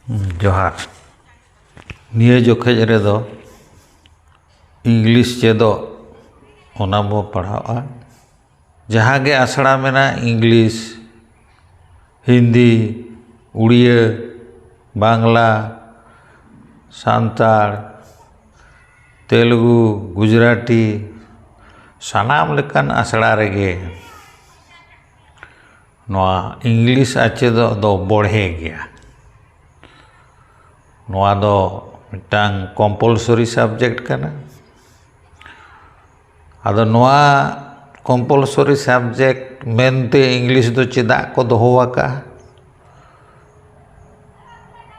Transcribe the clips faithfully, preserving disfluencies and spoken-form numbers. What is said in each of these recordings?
ᱡᱚᱦᱟᱨ᱾ ᱱᱤᱭᱟᱹ ᱡᱚᱠᱷᱮᱡ ᱨᱮᱫᱚ ᱤᱝᱞᱤᱥ ᱪᱮᱫᱚᱜ, ᱚᱱᱟ ᱵᱚ ᱯᱟᱲᱦᱟᱣᱼᱟ᱾ ᱡᱟᱦᱟᱸ ᱜᱮ ᱟᱥᱲᱟ ᱢᱮᱱᱟᱜ, ᱤᱝᱞᱤᱥ, ᱦᱤᱱᱫᱤ, ᱩᱲᱤᱭᱟᱹ, ᱵᱟᱝᱞᱟ, ᱥᱟᱱᱛᱟᱲ, ᱛᱮᱞᱮᱜᱩ, ᱜᱩᱡᱽᱨᱟᱴᱤ, ᱥᱟᱱᱟᱢ ᱞᱮᱠᱟᱱ ᱟᱥᱲᱟ ᱨᱮᱜᱮ ᱱᱚᱣᱟ ᱤᱝᱞᱤᱥ ᱟᱪᱮᱫᱚᱜ ᱫᱚ ᱵᱚᱲᱦᱮ ᱜᱮᱭᱟ᱾ ᱱᱚᱣᱟ ᱫᱚ ᱢᱤᱫᱴᱟᱝ compulsory subject ᱠᱟᱱᱟ᱾ ᱟᱫᱚ ᱱᱚᱣᱟ compulsory subject ᱢᱮᱱᱛᱮ ᱤᱝᱞᱤᱥ ᱫᱚ ᱪᱮᱫᱟᱜ ᱠᱚ ᱫᱚᱦᱚ ᱟᱠᱟᱫᱼᱟ?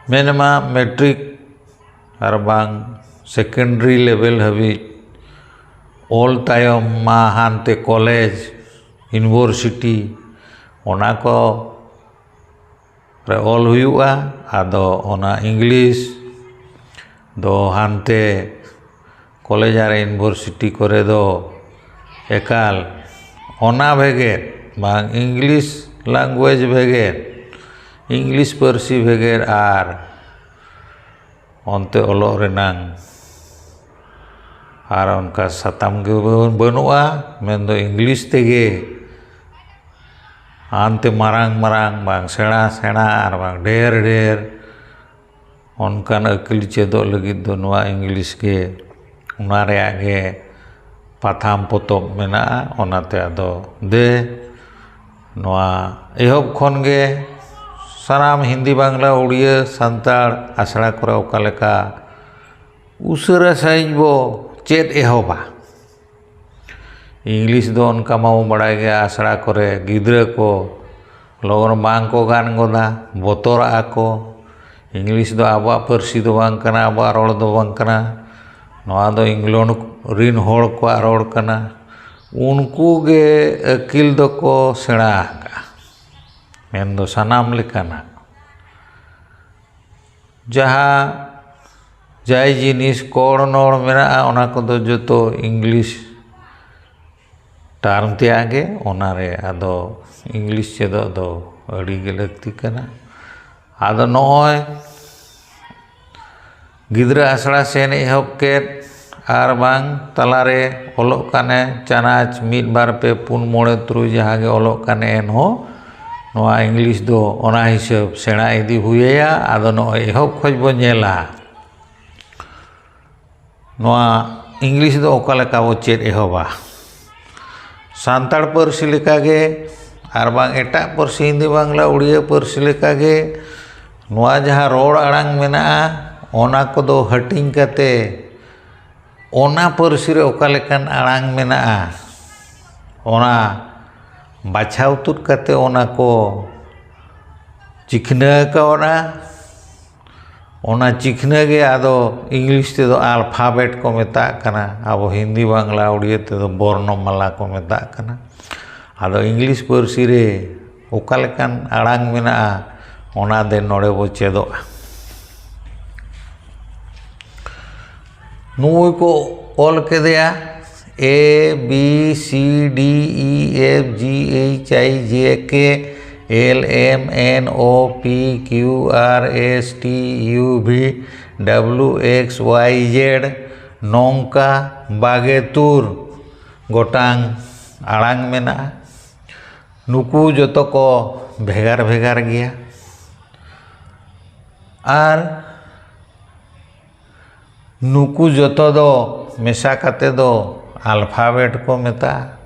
ᱢᱮᱱᱢᱟ ᱢᱮᱴᱨᱤᱠ ᱟᱨ ᱵᱟᱝ secondary level ᱦᱟᱹᱵᱤᱡ ᱚᱞ ᱛᱟᱭᱚᱢ ᱢᱟ ᱦᱟᱱᱛᱮ ᱠᱚᱞᱮᱡᱽ, ᱤᱭᱩᱱᱤᱵᱷᱟᱨᱥᱤᱴᱤ, ᱚᱱᱟ ᱠᱚ ᱨᱮ ᱚᱞ ᱦᱩᱭᱩᱜᱼᱟ᱾ ᱟᱫᱚ ᱚᱱᱟ ᱤᱝᱞᱤᱥ ᱫᱚ ᱦᱟᱱᱛᱮ ᱠᱚᱞᱮᱡᱽ ᱟᱨ ᱤᱭᱩᱱᱤᱵᱷᱟᱨᱥᱤᱴᱤ ᱠᱚᱨᱮ ᱫᱚ ᱮᱠᱟᱞ ᱚᱱᱟ ᱵᱷᱮᱜᱮᱫ ᱵᱟᱝ ᱤᱝᱞᱤᱥ language ᱵᱷᱮᱜᱮᱫ, ᱤᱝᱞᱤᱥ ᱯᱟᱹᱨᱥᱤ ᱵᱷᱮᱜᱮᱫ ᱟᱨ ᱚᱱᱛᱮ ᱚᱞᱚᱜ ᱨᱮᱱᱟᱝ ᱟᱨ ᱚᱱᱠᱟ ᱥᱟᱛᱟᱢ ᱜᱮ ᱵᱟᱹᱱᱩᱜᱼᱟ᱾ ᱢᱮᱱᱫᱚ ᱤᱝᱞᱤᱥ ᱛᱮᱜᱮ ᱦᱟᱱᱛᱮ ᱢᱟᱨᱟᱝ ᱢᱟᱨᱟᱝ ᱵᱟᱝ ᱥᱮᱬᱟ ᱥᱮᱬᱟ ᱟᱨ ᱵᱟᱝ ᱰᱷᱮᱨ ᱰᱷᱮᱨ ᱚᱱᱠᱟᱱ ᱟᱹᱠᱤᱞ ᱪᱮᱫᱚᱜ ᱞᱟᱹᱜᱤᱫ ᱫᱚ ᱱᱚᱣᱟ ᱤᱝᱞᱤᱥ ᱜᱮ, ᱚᱱᱟ ᱨᱮᱭᱟᱜ ᱜᱮ ᱯᱟᱛᱷᱟᱢ ᱯᱚᱛᱚᱵ ᱢᱮᱱᱟᱜᱼᱟ᱾ ᱚᱱᱟᱛᱮ ᱟᱫᱚ ᱫᱮ ᱱᱚᱣᱟ ᱮᱦᱚᱵ ᱠᱷᱚᱱ ᱜᱮ ᱥᱟᱱᱟᱢ ᱦᱤᱱᱫᱤ, ᱵᱟᱝᱞᱟ, ᱩᱲᱤᱭᱟᱹ, ᱥᱟᱱᱛᱟᱲ ᱟᱥᱲᱟ ᱠᱚᱨᱮ ᱚᱠᱟ ᱞᱮᱠᱟ ᱩᱥᱟᱹᱨᱟ ᱥᱟᱺᱦᱤᱡ ᱵᱚ ᱪᱮᱫ ᱮᱦᱚᱵᱟ᱾ ᱤᱝᱞᱤᱥ ᱫᱚ ᱚᱱᱠᱟ ᱢᱟᱵᱚ ᱵᱟᱲᱟᱭ ᱜᱮᱭᱟ, ᱟᱥᱲᱟ ᱠᱚᱨᱮ ᱜᱤᱫᱽᱨᱟᱹ ᱠᱚ ᱞᱚᱜᱚᱱ ᱵᱟᱝ ᱠᱚ ᱜᱟᱱ ᱜᱚᱫᱟ, ᱵᱚᱛᱚᱨᱟᱜᱼᱟ ᱠᱚ᱾ ᱤᱝᱞᱤᱥ ᱫᱚ ᱟᱵᱚᱣᱟᱜ ᱯᱟᱹᱨᱥᱤ ᱫᱚ ᱵᱟᱝ ᱠᱟᱱᱟ, ᱟᱵᱚᱣᱟᱜ ᱨᱚᱲ ᱫᱚ ᱵᱟᱝ ᱠᱟᱱᱟ, ᱱᱚᱣᱟ ᱫᱚ ᱤᱝᱞᱚᱱᱰ ᱨᱤᱱ ᱦᱚᱲ ᱠᱚᱣᱟᱜ ᱨᱚᱲ ᱠᱟᱱᱟ᱾ ᱩᱱᱠᱩ ᱜᱮ ᱟᱹᱠᱤᱞ ᱫᱚᱠᱚ ᱥᱮᱬᱟ ᱟᱠᱟᱫᱼᱟ, ᱢᱮᱱᱫᱚ ᱥᱟᱱᱟᱢ ᱞᱮᱠᱟᱱᱟᱜ ᱡᱟᱦᱟᱸ ᱡᱟᱭ ᱡᱤᱱᱤᱥ ᱠᱚᱲ ᱱᱚᱲ ᱢᱮᱱᱟᱜᱼᱟ, ᱚᱱᱟ ᱠᱚᱫᱚ ᱡᱚᱛᱚ ᱤᱝᱞᱤᱥ ᱴᱟᱨᱢ ᱛᱮᱭᱟᱜ ᱜᱮ᱾ ᱚᱱᱟᱨᱮ ᱟᱫᱚ ᱤᱝᱞᱤᱥ ᱪᱮᱫᱚᱜ ᱫᱚ ᱟᱹᱰᱤ ᱜᱮ ᱞᱟᱹᱠᱛᱤ ᱠᱟᱱᱟ᱾ ᱟᱫᱚ ᱱᱚᱜᱼᱚᱭ ᱜᱤᱫᱽᱨᱟᱹ ᱟᱥᱲᱟ ᱥᱮᱱ ᱮᱦᱚᱵ ᱠᱮᱫ ᱟᱨ ᱵᱟᱝ ᱛᱟᱞᱟᱨᱮ ᱚᱞᱚᱜ ᱠᱟᱱᱮ ᱪᱟᱱᱟᱪ ᱢᱤᱫ, ᱵᱟᱨ, ᱯᱮ, ᱯᱩᱱ, ᱢᱚᱬᱮ, ᱛᱩᱨᱩᱭ ᱡᱟᱦᱟᱸ ᱜᱮ ᱚᱞᱚᱜ ᱠᱟᱱᱮ, ᱮᱱᱦᱚᱸ ᱱᱚᱣᱟ ᱤᱝᱞᱤᱥ ᱫᱚ ᱚᱱᱟ ᱦᱤᱥᱟᱹᱵ ᱥᱮᱬᱟ ᱤᱫᱤ ᱦᱩᱭᱟᱭᱟ᱾ ᱟᱫᱚ ᱱᱚᱜᱼᱚᱭ ᱮᱦᱚᱵ ᱠᱷᱚᱡ ᱵᱚ ᱧᱮᱞᱟ ᱱᱚᱣᱟ ᱤᱝᱞᱤᱥ ᱫᱚ ᱚᱠᱟ ᱞᱮᱠᱟ ᱵᱚ ᱪᱮᱫ ᱮᱦᱚᱵᱟ᱾ ᱥᱟᱱᱛᱟᱲ ᱯᱟᱹᱨᱥᱤ ᱞᱮᱠᱟᱜᱮ ᱟᱨ ᱵᱟᱝ ᱮᱴᱟᱜ ᱯᱟᱹᱨᱥᱤ, ᱦᱤᱱᱫᱤ, ᱵᱟᱝᱞᱟ, ᱩᱲᱤᱭᱟ ᱯᱟᱹᱨᱥᱤ ᱞᱮᱠᱟᱜᱮ ᱱᱚᱣᱟ ᱡᱟᱦᱟᱸ ᱨᱚᱲ ᱟᱲᱟᱝ ᱢᱮᱱᱟᱜᱼᱟ, ᱚᱱᱟ ᱠᱚᱫᱚ ᱦᱟᱹᱴᱤᱧ ᱠᱟᱛᱮ ᱚᱱᱟ ᱯᱟᱹᱨᱥᱤ ᱨᱮ ᱚᱠᱟ ᱞᱮᱠᱟᱱ ᱟᱲᱟᱝ ᱢᱮᱱᱟᱜᱼᱟ, ᱚᱱᱟ ᱵᱟᱪᱷᱟᱣ ᱛᱩᱫ ᱠᱟᱛᱮ ᱚᱱᱟ ᱠᱚ ᱪᱤᱠᱷᱱᱟᱹ ᱠᱟᱣᱱᱟ᱾ ᱚᱱᱟ ᱪᱤᱠᱷᱱᱟᱹ ᱜᱮ ᱟᱫᱚ ᱤᱝᱞᱤᱥ ᱛᱮᱫᱚ ᱟᱞᱯᱷᱟᱵᱮᱴ ᱠᱚ ᱢᱮᱛᱟᱜ ᱠᱟᱱᱟ, ᱟᱵᱚ ᱦᱤᱱᱫᱤ, ᱵᱟᱝᱞᱟ, ᱩᱲᱤᱭᱟ ᱛᱮᱫᱚ ᱵᱚᱨᱱᱚᱢᱟᱞᱟ ᱠᱚ ᱢᱮᱛᱟᱜ ᱠᱟᱱᱟ᱾ ᱟᱫᱚ ᱤᱝᱞᱤᱥ ᱯᱟᱹᱨᱥᱤ ᱨᱮ ᱚᱠᱟ ᱞᱮᱠᱟᱱ ᱟᱲᱟᱝ ᱢᱮᱱᱟᱜᱼᱟ, ᱚᱱᱟ ᱫᱮ ᱱᱚᱰᱮ ᱵᱚ ᱪᱮᱫᱚᱜᱼᱟ᱾ ᱱᱩᱭ ᱠᱚ ᱚᱞ ᱠᱮᱫᱮᱭᱟ, A B C D E F G H I J K L M N O P Q R S T U V W X Y Z, ᱱᱚᱝᱠᱟ ᱵᱟᱜᱮ ᱛᱩᱨ ᱜᱚᱴᱟᱝ ᱟᱲᱟᱝ ᱢᱮᱱᱟᱜᱼᱟ᱾ ᱱᱩᱠᱩ ᱡᱚᱛᱚ ᱠᱚ ᱵᱷᱮᱜᱟᱨ ᱵᱷᱮᱜᱟᱨ ᱜᱮᱭᱟ᱾ ᱟᱨ ᱱᱩᱠᱩ ᱡᱚᱛᱚ ᱫᱚ ᱢᱮᱥᱟ ᱠᱟᱛᱮ ᱫᱚ ᱟᱞᱯᱷᱟᱵᱮᱴ ᱠᱚ ᱢᱮᱛᱟᱜᱼᱟ᱾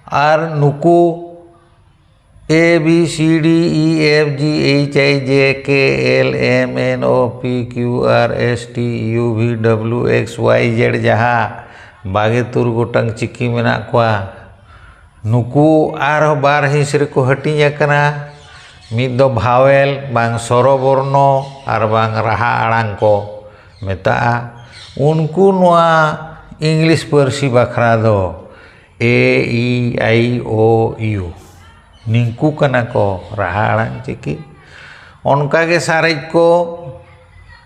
ᱟᱨ ᱱᱩᱠᱩ A B C D E F G H I J K L M N O P Q R S T U V W X Y Z ᱡᱟᱦᱟᱸ ᱵᱟᱜᱮ ᱛᱩᱨ ᱜᱚᱴᱟᱝ ᱪᱤᱠᱤ ᱢᱮᱱᱟᱜ ᱠᱚᱣᱟ, ᱱᱩᱠᱩ ᱟᱨᱦᱚᱸ ᱵᱟᱨ ᱦᱤᱸᱥ ᱨᱮᱠᱚ ᱦᱟᱹᱴᱤᱧ ᱟᱠᱟᱱᱟ᱾ ᱢᱤᱫ ᱫᱚ ᱵᱷᱟᱣᱮᱞ ᱵᱟᱝ ᱥᱚᱨᱚ ᱵᱚᱨᱱᱚ ᱟᱨ ᱵᱟᱝ ᱨᱟᱦᱟ ᱟᱲᱟᱝ ᱠᱚ ᱢᱮᱛᱟᱜᱼᱟ᱾ ᱩᱱᱠᱩ ᱱᱚᱣᱟ ᱤᱝᱞᱤᱥ ᱯᱟᱹᱨᱥᱤ ᱵᱟᱠᱷᱨᱟ ᱫᱚ A E I O U, ᱱᱤᱝᱠᱩ ᱠᱟᱱᱟ ᱠᱚ ᱨᱟᱦᱟ ᱟᱲᱟᱝ ᱪᱤᱠᱤ᱾ ᱚᱱᱠᱟᱜᱮ ᱥᱟᱨᱮᱡ ᱠᱚ,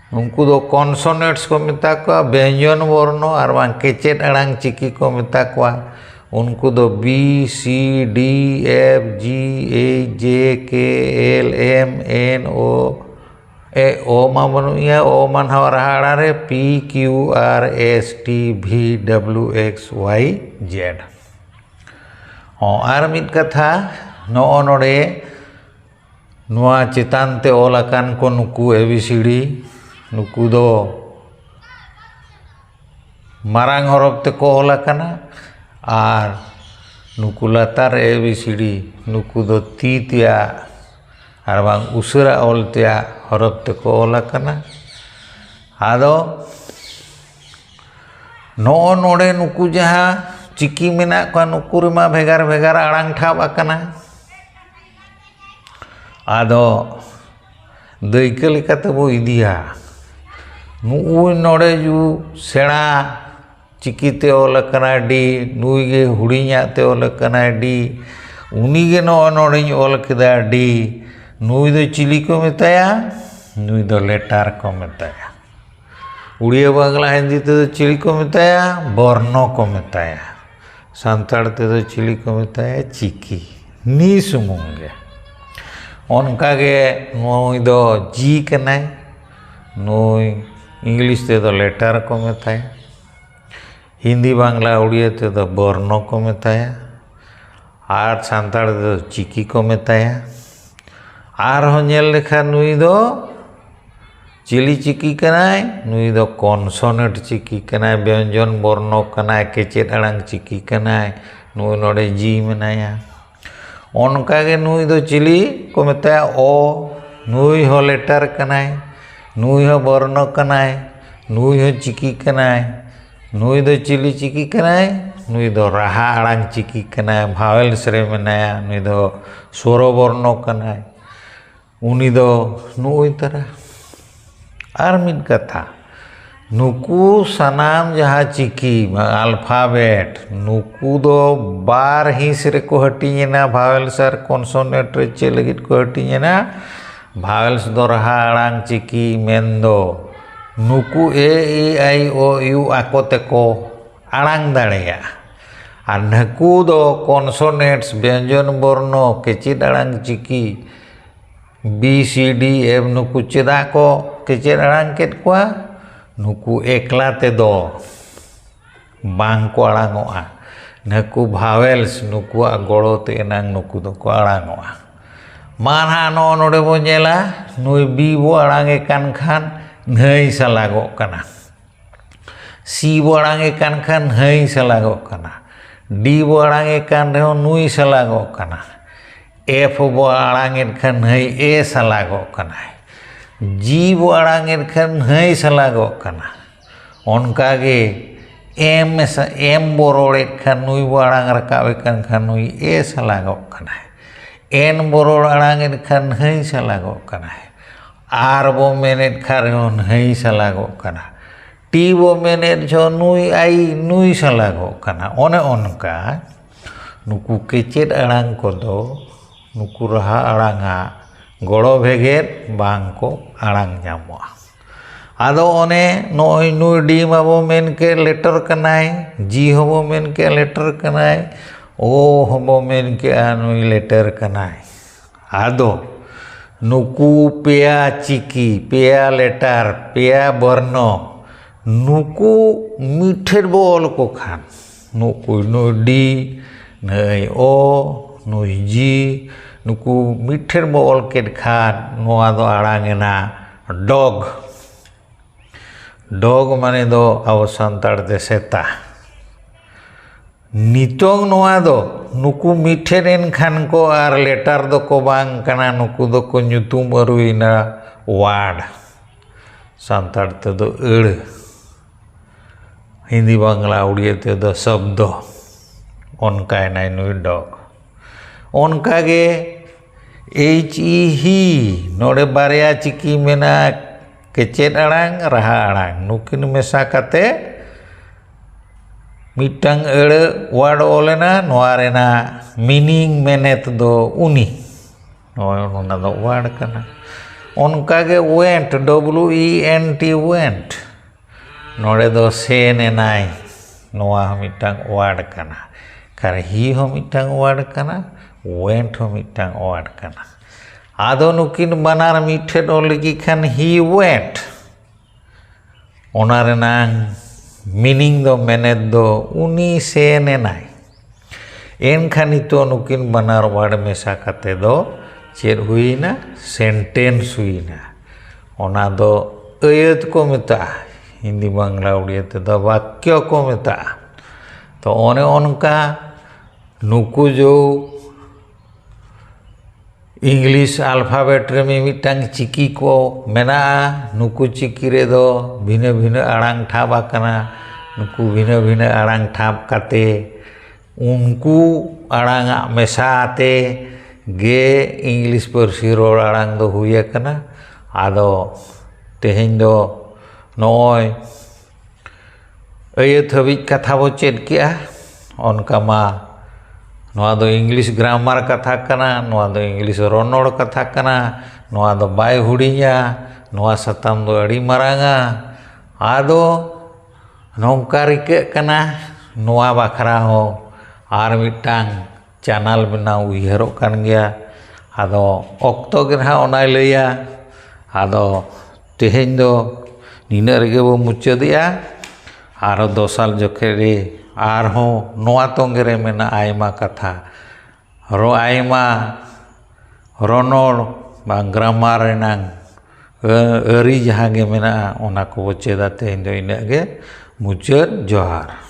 ᱩᱱᱠᱩ ᱫᱚ ᱠᱚᱱᱥᱚᱱᱮᱱᱴᱥ ᱠᱚ ᱢᱮᱛᱟ ᱠᱚᱣᱟ, ᱵᱮᱧᱡᱚᱱ ᱵᱚᱨᱱᱚ ᱟᱨ ᱵᱟᱝ ᱠᱮᱪᱮᱫ ᱟᱲᱟᱝ ᱪᱤᱠᱤ ᱠᱚ ᱢᱮᱛᱟ ᱠᱚᱣᱟ᱾ ᱩᱱᱠᱩ ᱫᱚ B C D F G H J K L M N O ᱮ, ᱚ ᱢᱟ ᱵᱟᱹᱱᱩᱜ ᱜᱮᱭᱟ, ᱚ ᱢᱟ ᱱᱟᱦᱟᱜ ᱨᱟᱦᱟ ᱟᱲᱟᱝ ᱨᱮ P, Q, R, S, T, V, W, X, Y, Z᱾ ᱦᱚᱸ, ᱟᱨ ᱢᱤᱫ ᱠᱟᱛᱷᱟ, ᱱᱚᱜᱼᱚ ᱱᱚᱰᱮ ᱱᱚᱣᱟ ᱪᱮᱛᱟᱱ ᱛᱮ ᱚᱞ ᱟᱠᱟᱱ ᱠᱚ ᱱᱩᱠᱩ A B C D, ᱱᱩᱠᱩ ᱫᱚ ᱢᱟᱨᱟᱝ ᱦᱚᱨᱚᱯ ᱛᱮᱠᱚ ᱚᱞ ᱟᱠᱟᱱᱟ, ᱟᱨ ᱱᱩᱠᱩ ᱞᱟᱛᱟᱨ A B C D, ᱱᱩᱠᱩ ᱫᱚ ᱛᱤ ᱛᱮᱭᱟᱜ ᱟᱨ ᱵᱟᱝ ᱩᱥᱟᱹᱨᱟ ᱚᱞ ᱛᱮᱭᱟᱜ ᱦᱚᱨᱚᱯ ᱛᱮᱠᱚ ᱚᱞ ᱟᱠᱟᱱᱟ᱾ ᱟᱫᱚ ᱱᱚᱜᱼᱚ ᱱᱚᱰᱮ ᱱᱩᱠᱩ ᱡᱟᱦᱟᱸ ᱪᱤᱠᱤ ᱢᱮᱱᱟᱜ ᱠᱚᱣᱟ, ᱱᱩᱠᱩ ᱨᱮᱢᱟ ᱵᱷᱮᱜᱟᱨ ᱵᱷᱮᱜᱟᱨ ᱟᱲᱟᱝ ᱴᱷᱟᱵ ᱟᱠᱟᱱᱟ᱾ ᱟᱫᱚ ᱫᱟᱹᱭᱠᱟᱹ ᱞᱮᱠᱟᱛᱮ ᱵᱚ ᱤᱫᱤᱭᱟ, ᱱᱩᱜᱼᱩᱭ ᱱᱚᱰᱮ ᱡᱩ ᱥᱮᱬᱟ ᱪᱤᱠᱤᱛᱮ ᱚᱞ ᱟᱠᱟᱱᱟ D, ᱱᱩᱭ ᱜᱮ ᱦᱩᱰᱤᱧᱟᱜ ᱛᱮ ᱚᱞ ᱟᱠᱟᱱᱟ D, ᱩᱱᱤ ᱜᱮ ᱱᱚᱜᱼᱚ ᱱᱚᱰᱮᱧ ᱚᱞ ᱠᱮᱫᱟ D, ᱱᱩᱭ ᱫᱚ ᱪᱤᱞᱤ ᱠᱚ ᱢᱮᱛᱟᱭᱟ? ᱱᱩᱭ ᱫᱚ ᱞᱮᱴᱟᱨ ᱠᱚ ᱢᱮᱛᱟᱭᱟ᱾ ᱩᱲᱤᱭᱟ, ᱵᱟᱝᱞᱟ, ᱦᱤᱱᱫᱤ ᱛᱮᱫᱚ ᱪᱤᱞᱤ ᱠᱚ ᱢᱮᱛᱟᱭᱟ? ᱵᱚᱨᱱᱚ ᱠᱚ ᱢᱮᱛᱟᱭᱟ᱾ ᱥᱟᱱᱛᱟᱲ ᱛᱮᱫᱚ ᱪᱤᱞᱤ ᱠᱚ ᱢᱮᱛᱟᱭᱟ? ᱪᱤᱠᱤ᱾ ᱱᱤ ᱥᱩᱢᱩᱝ ᱜᱮ᱾ ᱚᱱᱠᱟᱜᱮ ᱱᱩᱭ ᱫᱚ G ᱠᱟᱱᱟᱭ, ᱱᱩᱭ ᱤᱝᱞᱤᱥ ᱛᱮᱫᱚ ᱞᱮᱴᱟᱨ ᱠᱚ ᱢᱮᱛᱟᱭᱟ, ᱦᱤᱱᱫᱤ, ᱵᱟᱝᱞᱟ, ᱩᱲᱤᱭᱟ ᱛᱮᱫᱚ ᱵᱚᱨᱱᱚ ᱠᱚ ᱢᱮᱛᱟᱭᱟ, ᱟᱨ ᱥᱟᱱᱛᱟᱲ ᱛᱮᱫᱚ ᱪᱤᱠᱤ ᱠᱚ ᱢᱮᱛᱟᱭᱟ᱾ ᱟᱨᱦᱚᱸ ᱧᱮᱞ ᱞᱮᱠᱷᱟᱱ ᱱᱩᱭ ᱫᱚ ᱪᱤᱞᱤ ᱪᱤᱠᱤ ᱠᱟᱱᱟᱭ? ᱱᱩᱭ ᱫᱚ ᱠᱚᱱᱥᱚᱱᱮᱱᱴ ᱪᱤᱠᱤ ᱠᱟᱱᱟᱭ, ᱵᱮᱧᱡᱚᱱ ᱵᱚᱨᱱᱚ ᱠᱟᱱᱟᱭ, ᱠᱮᱪᱮᱫ ᱟᱲᱟᱝ ᱪᱤᱠᱤ ᱠᱟᱱᱟᱭ᱾ ᱱᱩᱭ ᱱᱚᱰᱮ G ᱢᱮᱱᱟᱭᱟ᱾ ᱚᱱᱠᱟᱜᱮ ᱱᱩᱭ ᱫᱚ ᱪᱤᱞᱤ ᱠᱚ ᱢᱮᱛᱟᱭᱟ? ᱚ᱾ ᱱᱩᱭ ᱦᱚᱸ ᱞᱮᱴᱟᱨ ᱠᱟᱱᱟᱭ, ᱱᱩᱭ ᱦᱚᱸ ᱵᱚᱨᱱᱚ ᱠᱟᱱᱟᱭ, ᱱᱩᱭ ᱦᱚᱸ ᱪᱤᱠᱤ ᱠᱟᱱᱟᱭ᱾ ᱱᱩᱭ ᱫᱚ ᱪᱤᱞᱤ ᱪᱤᱠᱤ ᱠᱟᱱᱟᱭ? ᱱᱩᱭ ᱫᱚ ᱨᱟᱦᱟ ᱟᱲᱟᱝ ᱪᱤᱠᱤ ᱠᱟᱱᱟᱭ, ᱵᱷᱟᱣᱮᱞᱥ ᱨᱮ ᱢᱮᱱᱟᱭᱟ᱾ ᱱᱩᱭ ᱫᱚ ᱥᱣᱚᱨᱚ ᱵᱚᱨᱱᱚ ᱠᱟᱱᱟᱭ᱾ ᱩᱱᱤ ᱫᱚ ᱱᱩᱜᱼᱩᱭ ᱛᱟᱨᱟ᱾ ᱟᱨ ᱢᱤᱫ ᱠᱟᱛᱷᱟ, ᱱᱩᱠᱩ ᱥᱟᱱᱟᱢ ᱡᱟᱦᱟᱸ ᱪᱤᱠᱤ, ᱟᱞᱯᱷᱟᱵᱮᱴ, ᱱᱩᱠᱩ ᱫᱚ ᱵᱟᱨ ᱦᱤᱸᱥ ᱨᱮᱠᱚ ᱦᱟᱹᱴᱤᱧ ᱮᱱᱟ᱾ ᱵᱷᱟᱣᱮᱞᱥ ᱟᱨ ᱠᱚᱱᱥᱚᱱᱮᱱᱴ ᱨᱮ ᱪᱮᱫ ᱞᱟᱹᱜᱤᱫ ᱠᱚ ᱦᱟᱹᱴᱤᱧ ᱮᱱᱟ? ᱵᱷᱟᱣᱮᱞᱥ ᱫᱚ ᱨᱟᱦᱟ ᱟᱲᱟᱝ ᱪᱤᱠᱤ, ᱢᱮᱱᱫᱚ ᱱᱩᱠᱩ A, E, I, O, U ᱟᱠᱚ ᱛᱮᱠᱚ ᱟᱲᱟᱝ ᱫᱟᱲᱮᱭᱟᱜᱼᱟ᱾ ᱟᱨ ᱱᱩᱠᱩ ᱫᱚ ᱠᱚᱱᱥᱚᱱᱮᱱᱴᱥ, ᱵᱮᱧᱡᱚᱱ ᱵᱚᱨᱱᱚ, ᱠᱮᱪᱮᱫ ᱟᱲᱟᱝ ᱪᱤᱠᱤ, B C D F ᱱᱩᱠᱩ ᱪᱮᱫᱟᱜ ᱠᱚ ᱠᱮᱪᱮᱫ ᱟᱲᱟᱝ ᱠᱮᱫ ᱠᱚᱣᱟ? ᱱᱩᱠᱩ ᱮᱠᱞᱟ ᱛᱮᱫᱚ ᱵᱟᱝ ᱠᱚ ᱟᱲᱟᱝᱚᱜᱼᱟ᱾ ᱱᱩᱠᱩ vowels, ᱱᱩᱠᱩᱣᱟᱜ ᱜᱚᱲᱚ ᱛᱮ ᱮᱱᱟᱝ ᱱᱩᱠᱩ ᱫᱚᱠᱚ ᱟᱲᱟᱝᱚᱜᱼᱟ᱾ ᱢᱟ ᱱᱟᱦᱟᱜ ᱱᱚᱜᱼᱚ ᱱᱚᱰᱮ ᱵᱚ ᱧᱮᱞᱟ, ᱱᱩᱭ B ᱵᱚ ᱟᱲᱟᱝᱮ ᱠᱟᱱ ᱠᱷᱟᱱ ᱱᱷᱟᱹᱭ ᱥᱟᱞᱟᱜᱚᱜ ᱠᱟᱱᱟ᱾ C ᱵᱚ ᱟᱲᱟᱝᱮ ᱠᱟᱱ ᱠᱷᱟᱱ ᱱᱷᱟᱹᱭ ᱥᱟᱞᱟᱜᱚᱜ ᱠᱟᱱᱟ᱾ D ᱵᱚ ᱟᱲᱟᱝᱮ ᱠᱟᱱ ᱨᱮᱦᱚᱸ ᱱᱩᱭ ᱥᱟᱞᱟᱜᱚᱜ ᱠᱟᱱᱟ᱾ F ᱵᱚ ᱟᱲᱟᱝᱮᱫ ᱠᱷᱟᱱ ᱱᱷᱟᱹᱭ ᱮ ᱥᱟᱞᱟᱜᱚᱜ ᱠᱟᱱᱟᱭ᱾ G ᱵᱚ ᱟᱲᱟᱝᱮᱫ ᱠᱷᱟᱱ ᱱᱷᱟᱹᱭ ᱥᱟᱞᱟᱜᱚᱜ ᱠᱟᱱᱟ᱾ ᱚᱱᱠᱟᱜᱮ M ᱥᱟ-, M ᱵᱚ ᱨᱚᱲᱮᱫ ᱠᱷᱟᱱ ᱱᱩᱭ ᱵᱚ ᱟᱲᱟᱝ ᱨᱟᱠᱟᱵᱮᱫ ᱠᱟᱱ ᱠᱷᱟᱱ ᱱᱩᱭ ᱮ ᱥᱟᱞᱟᱜᱚᱜ ᱠᱟᱱᱟᱭ᱾ N ᱵᱚ ᱨᱚᱲ ᱟᱲᱟᱝᱮᱫ ᱠᱷᱟᱱ ᱱᱷᱟᱹᱭ ᱥᱟᱞᱟᱜᱚᱜ ᱠᱟᱱᱟᱭ᱾ R ᱵᱚ ᱢᱮᱱᱮᱫ ᱠᱷᱟᱱ ᱨᱮᱦᱚᱸ ᱱᱷᱟᱹᱭ ᱥᱟᱞᱟᱜᱚᱜ ᱠᱟᱱᱟ᱾ T ᱵᱚ ᱢᱮᱱᱮᱫ ᱡᱚᱦᱚᱜ ᱱᱩᱭ ᱟᱭ ᱱᱩᱭ ᱥᱟᱞᱟᱜᱚᱜ ᱠᱟᱱᱟ᱾ ᱚᱱᱮ ᱚᱱᱠᱟ ᱱᱩᱠᱩ ᱠᱮᱪᱮᱫ ᱟᱲᱟᱝ ᱠᱚᱫᱚ ᱱᱩᱠᱩ ᱨᱟᱦᱟ ᱟᱲᱟᱝᱟᱜ ᱜᱚᱲᱚ ᱵᱷᱮᱜᱮᱫ ᱵᱟᱝ ᱠᱚ ᱟᱲᱟᱝ ᱧᱟᱢᱚᱜᱼᱟ᱾ ᱟᱫᱚ ᱚᱱᱮ ᱱᱚᱜᱼᱚᱭ ᱱᱩᱭ D ᱢᱟᱵᱚ ᱢᱮᱱ ᱠᱮᱫ letter ᱠᱟᱱᱟᱭ, G ᱦᱚᱸᱵᱚ ᱢᱮᱱ ᱠᱮᱫ letter ᱠᱟᱱᱟᱭ, O ᱦᱚᱸᱵᱚ ᱢᱮᱱ ᱠᱮᱫᱼᱟ ᱱᱩᱭ letter ᱠᱟᱱᱟᱭ᱾ ᱟᱫᱚ ᱱᱩᱠᱩ ᱯᱮᱭᱟ ᱪᱤᱠᱤ, ᱯᱮᱭᱟ letter, ᱯᱮᱭᱟ ᱵᱚᱨᱱᱚ, ᱱᱩᱠᱩ ᱢᱤᱫ ᱴᱷᱮᱱ ᱵᱚ ᱚᱞ ᱠᱚ ᱠᱷᱟᱱ, ᱱᱩᱠᱩ, ᱱᱩᱭ D, ᱱᱩᱭ O, ᱱᱩᱭ G, ᱱᱩᱠᱩ ᱢᱤᱫ ᱴᱷᱮᱱ ᱵᱚ ᱚᱞ ᱠᱮᱫ ᱠᱷᱟᱱ ᱱᱚᱣᱟ ᱫᱚ ᱟᱲᱟᱝ ᱮᱱᱟ dog᱾ Dog ᱢᱟᱱᱮ ᱫᱚ ᱟᱵᱚ ᱥᱟᱱᱛᱟᱲ ᱛᱮ ᱥᱮᱛᱟ᱾ ᱱᱤᱛᱚᱝ ᱱᱚᱣᱟ ᱫᱚ ᱱᱩᱠᱩ ᱢᱤᱫ ᱴᱷᱮᱱ ᱮᱱ ᱠᱷᱟᱱ ᱠᱚ ᱟᱨ letter ᱫᱚᱠᱚ ᱵᱟᱝ ᱠᱟᱱᱟ, ᱱᱩᱠᱩ ᱫᱚᱠᱚ ᱧᱩᱛᱩᱢ ᱟᱹᱨᱩᱭᱮᱱᱟ word᱾ ᱥᱟᱱᱛᱟᱲ ᱛᱮᱫᱚ ᱟᱹᱲᱟᱹ, ᱦᱤᱱᱫᱤ, ᱵᱟᱝᱞᱟ, ᱩᱲᱤᱭᱟ ᱛᱮᱫᱚ ᱥᱚᱵᱫᱚ᱾ ᱚᱱᱠᱟᱭᱮᱱᱟᱭ ᱱᱩᱭ dog᱾ ᱚᱱᱠᱟᱜᱮ H E, he, ᱱᱚᱰᱮ ᱵᱟᱨᱭᱟ ᱪᱤᱠᱤ ᱢᱮᱱᱟᱜᱼᱟ, ᱠᱮᱪᱮᱫ ᱟᱲᱟᱝ, ᱨᱟᱦᱟ ᱟᱲᱟᱝ, ᱱᱩᱠᱤᱱ ᱢᱮᱥᱟ ᱠᱟᱛᱮ ᱢᱤᱫᱴᱟᱝ ᱟᱹᱲᱟᱹ word ᱚᱞ ᱮᱱᱟ, ᱱᱚᱣᱟ ᱨᱮᱱᱟᱜ meaning, ᱢᱮᱱᱮᱛ ᱫᱚ ᱩᱱᱤ᱾ ᱱᱚᱜᱼᱚᱭ ᱚᱱᱟ ᱫᱚ word ᱠᱟᱱᱟ᱾ ᱚᱱᱠᱟᱜᱮ went, W E N T, went, ᱱᱚᱰᱮ ᱫᱚ ᱥᱮᱱ ᱮᱱᱟᱭ, ᱱᱚᱣᱟ ᱦᱚᱸ ᱢᱤᱫᱴᱟᱝ word ᱠᱟᱱᱟ᱾ ᱠᱟᱨᱚᱱ he ᱦᱚᱸ ᱢᱤᱫᱴᱟᱝ word ᱠᱟᱱᱟ, went ᱦᱚᱸ ᱢᱤᱫᱴᱟᱝ word ᱠᱟᱱᱟ᱾ ᱟᱫᱚ ᱱᱩᱠᱤᱱ ᱵᱟᱱᱟᱨ ᱢᱤᱫ ᱴᱷᱮᱱ ᱚᱞ ᱞᱮᱠᱤ ᱠᱷᱟᱱ he went, ᱚᱱᱟ ᱨᱮᱱᱟᱝ meaning ᱫᱚ, ᱢᱮᱱᱮᱛ ᱫᱚ, ᱩᱱᱤ ᱥᱮᱱ ᱮᱱᱟᱭ᱾ ᱮᱱᱠᱷᱟᱱ ᱱᱤᱛᱚᱜ ᱱᱩᱠᱤᱱ ᱵᱟᱱᱟᱨ word ᱢᱮᱥᱟ ᱠᱟᱛᱮ ᱫᱚ ᱪᱮᱫ ᱦᱩᱭᱱᱟ? Sentence ᱦᱩᱭᱱᱟ᱾ ᱚᱱᱟ ᱫᱚ ᱟᱹᱭᱟᱹᱛ ᱠᱚ ᱢᱮᱛᱟᱜᱼᱟ, ᱦᱤᱱᱫᱤ ᱵᱟᱝᱞᱟ ᱩᱲᱤᱭᱟ ᱛᱮᱫᱚ ᱵᱟᱠᱭᱚ ᱠᱚ ᱢᱮᱛᱟᱜᱼᱟ᱾ ᱛᱚ ᱚᱱᱮ ᱚᱱᱠᱟ ᱱᱩᱠᱩ ᱡᱚ English alphabet ᱨᱮ ᱢᱤᱢᱤᱫᱴᱟᱝ ᱪᱤᱠᱤ ᱠᱚ ᱢᱮᱱᱟᱜᱼᱟ᱾ ᱱᱩᱠᱩ ᱪᱤᱠᱤ ᱨᱮᱫᱚ ᱵᱷᱤᱱᱟᱹ ᱵᱷᱤᱱᱟᱹ ᱟᱲᱟᱝ ᱴᱷᱟᱵ ᱟᱠᱟᱱᱟ᱾ ᱱᱩᱠᱩ ᱵᱷᱤᱱᱟᱹ ᱵᱷᱤᱱᱟᱹ ᱟᱲᱟᱝ ᱴᱷᱟᱵ ᱠᱟᱛᱮ ᱩᱱᱠᱩ ᱟᱲᱟᱝᱟᱜ ᱢᱮᱥᱟ ᱟᱛᱮ ᱜᱮ English ᱯᱟᱹᱨᱥᱤ ᱨᱚᱲ ᱟᱲᱟᱝ ᱫᱚ ᱦᱩᱭ ᱟᱠᱟᱱᱟ᱾ ᱟᱫᱚ ᱛᱮᱦᱮᱧ ᱫᱚ ᱱᱚᱜᱼᱚᱭ ᱟᱹᱭᱟᱹᱛ ᱦᱟᱹᱵᱤᱡ ᱠᱟᱛᱷᱟ ᱵᱚ ᱪᱮᱫ ᱠᱮᱜᱼᱟ᱾ ᱚᱱᱠᱟ ᱢᱟ ᱱᱚᱣᱟ ᱫᱚ English grammar ᱠᱟᱛᱷᱟ ᱠᱟᱱᱟ, ᱱᱚᱣᱟ ᱫᱚ English ᱨᱚᱱᱚᱲ ᱠᱟᱛᱷᱟ ᱠᱟᱱᱟ, ᱱᱚᱣᱟ ᱫᱚ ᱵᱟᱭ ᱦᱩᱰᱤᱧᱟ, ᱱᱚᱣᱟ ᱥᱟᱛᱟᱢ ᱫᱚ ᱟᱹᱰᱤ ᱢᱟᱨᱟᱝᱟ᱾ ᱟᱫᱚ ᱱᱚᱝᱠᱟ ᱨᱤᱠᱟᱹᱜ ᱠᱟᱱᱟ, ᱱᱚᱣᱟ ᱵᱟᱠᱷᱨᱟ ᱦᱚᱸ ᱟᱨ ᱢᱤᱫᱴᱟᱝ channel ᱵᱮᱱᱟᱣ ᱩᱭᱦᱟᱹᱨᱚᱜ ᱠᱟᱱ ᱜᱮᱭᱟ᱾ ᱟᱫᱚ ᱚᱠᱛᱚ ᱜᱮ ᱱᱟᱦᱟᱜ ᱚᱱᱟᱭ ᱞᱟᱹᱭᱟ᱾ ᱟᱫᱚ ᱛᱮᱦᱮᱧ ᱫᱚ ᱱᱤᱱᱟᱹᱜ ᱨᱮᱜᱮ ᱵᱚ ᱢᱩᱪᱟᱹᱫᱮᱜᱼᱟ᱾ ᱟᱨ ᱫᱚᱥᱟᱨ ᱡᱚᱠᱷᱮᱡ ᱨᱮ ᱟᱨᱦᱚᱸ ᱱᱚᱣᱟ ᱛᱚᱸᱜᱮ ᱨᱮ ᱢᱮᱱᱟᱜᱼᱟ ᱟᱭᱢᱟ ᱠᱟᱛᱷᱟ, ᱨᱚ-, ᱟᱭᱢᱟ ᱨᱚᱱᱚᱲ ᱵᱟᱝ grammar ᱨᱮᱱᱟᱝ ᱟᱹ-, ᱟᱹᱨᱤ ᱡᱟᱦᱟᱸ ᱜᱮ ᱢᱮᱱᱟᱜᱼᱟ, ᱚᱱᱟ ᱠᱚᱵᱚ ᱪᱮᱫᱟ᱾ ᱛᱮᱦᱮᱧ ᱫᱚ ᱤᱱᱟᱹᱜ ᱜᱮ᱾ ᱢᱩᱪᱟᱹᱫ ᱡᱚᱦᱟᱨ᱾